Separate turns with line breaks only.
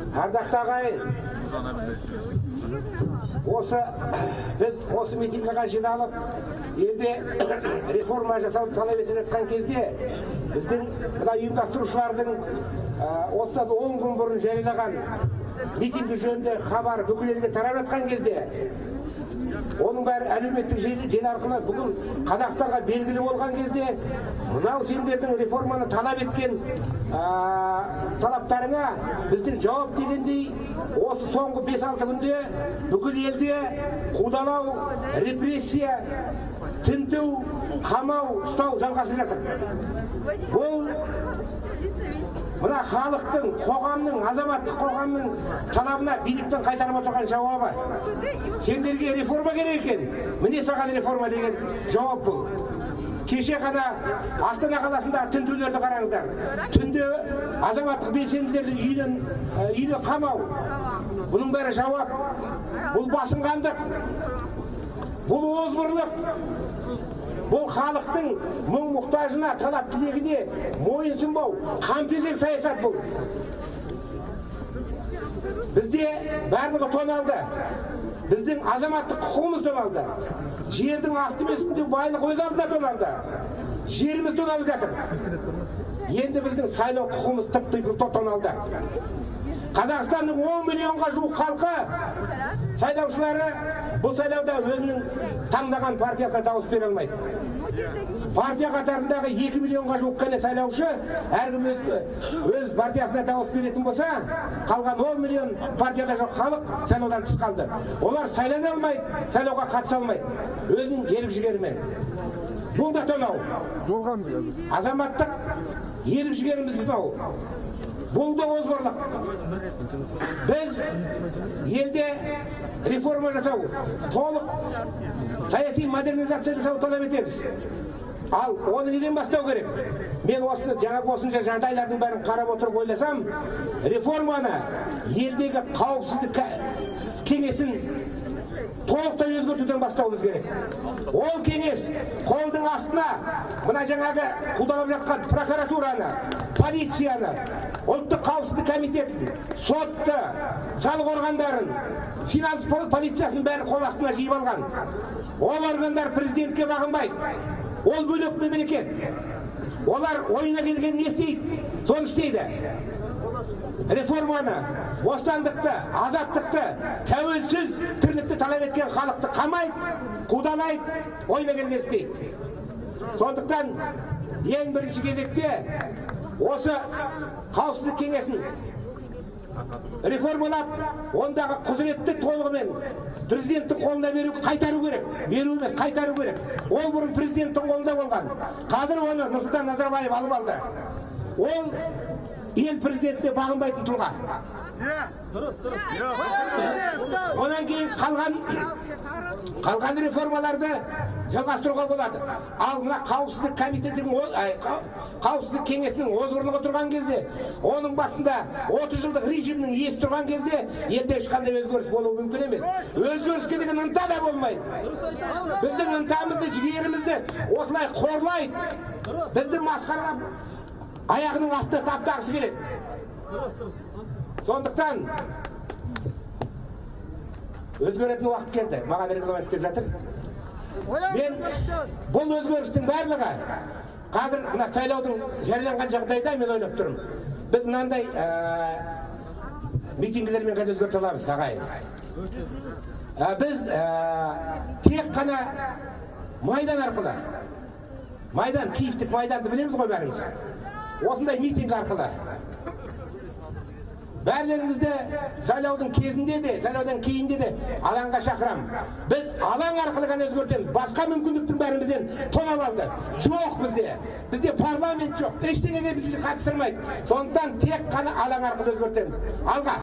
Ардақты ағайын, осы біз осы митингіге жиналып, елде реформа жасауды талап етіп жатқан кезде, біздің мына ұйымдастырушылардың осыдан 10 күн бұрын жариялаған митингі жөнінде хабар бүкіл елге тарап жатқан кезде, оның бәрі әлеуметтік желі арқылы бүкіл Қазақстанға белгілі болған кезде, мынау сендердің реформаны талап еткен талаптарыңа біздің жауап дегендей, осы соңғы 5-6 күнде бүкіл елде қудалау, репрессия, тінту, қамау, ұстау жалғасып жатыр. Бұл мына халықтың, қоғамның, азаматтық қоғамның талабына биліктің қайтарып отырған жауабы. Сендерге реформа керек екен, міне саған реформа деген жауап бұл. Кеше ғана Астана қаласында тінтулерді қараңыздар. Түнде азаматтық белсенділерді үйіне қамау. Бұның бәрі жауап. Бұл басынғандық. Бұл озбырлық. Бұл халықтың мұң мұқтажына, талап тілегіне мойынсұнбау, қанпезер саясат бұл. Бізде барлығы тоналды. Біздің азаматтық құқығымыз тоналды. Жердің асты мен үстінде байлық өз алдына тоналды. Жеріміз тоналып жатыр. Енді біздің сайлау құқығымыз тып-типыл тоналды. Қазақстанның 10 миллионға жуық халқы, сайлаушылары бұл сайлауда өзінің таңдаған партиясына дауыс бере алмайды. Партия қатарындағы 2 миллионға жуық қана сайлаушы әркім өз партиясына дауыс беретін болса, қалған 10 миллион партияда жоқ халық сайлаудан тыс қалды. Олар сайлана алмайды, сайлауға қатыса алмайды өзінің ерік-жігерімен. Бұл да тонау. Азаматтық ерік-жігеріміз тонау. Бұл да озбырлық. Біз елде реформа жасау, толық саяси модернизация жасау талап етеміз. Ал оны неден бастау керек? Мен осыны жаңағы осынша жағдайлардың бәрін қарап отырып ойласам, реформаны елдегі қауіпсіздік кеңесін толықтай өзгертуден бастауымыз керек. Ол кеңес қолдың астына мына жаңағы қудалап жатқан прокуратураны, полицияны, ұлттық қауіпсіздік комитетін, сотты, салық органдарын, финанс полициясын бәрін қол астына жиып алған. Ол органдар президентке бағынбайды. Ол бөлек мемлекет. Олар ойына келген не істейді, соны істейді. Реформаны, бостандықты, азаттықты, тәуелсіз тірлікті талап еткен халықты қамайды, қудалайды, ойына келген істейді. Сондықтан ең бірінші кезекте осы қауіпсіздік кеңесін реформалап, ондағы құзыретті толығымен президенттің қолына беру, қайтару керек. Беру емес, қайтару керек. Ол бұрын президенттің қолында болған. Қазір оны Нұрсұлтан Назарбаев алып алды. Ол ел президентіне бағынбайтын тұлға. Онан кейін қалған реформаларды жалғастыруға болады. Ал мына қауіпсіздік комитетінің, қауіпсіздік кеңесінің озбырлығы тұрған кезде, оның басында 30 жылдық режимнің иесі тұрған кезде елде ешқандай өзгеріс болуы мүмкін емес. Өзгеріске деген ынта да болмайды. Біздің ынтамызды, жігерімізді осылай қорлайды. Бізді масқаралап аяғының астына таптағысы келеді. Сондықтан өзгеретін уақыт келді. Маған регламент деп жатыр. Мен бұл өзгерістің барлығы қазір мына сайлаудың жарияланған жағдайда мен ойлап тұрмын. Біз мынандай митингілермен ғана өзгерте аламыз, ағайын. Біз тек қана майдан арқылы, майдан, Киевтік майданды білеміз ғой бәріміз. Осындай митинг арқылы бәрлеріңізді сайлаудың кезінде де, сайлаудан кейінде де алаңға шақырам. Біз алаң арқылы ғана өзгертеміз. Басқа мүмкіндіктің бәрін бізден тонап алды. Жоқ бізде. Бізде парламент жоқ. Ештеңеге бізді қатыстырмайды. Сондықтан тек қана алаң арқылы өзгертеміз. Алға!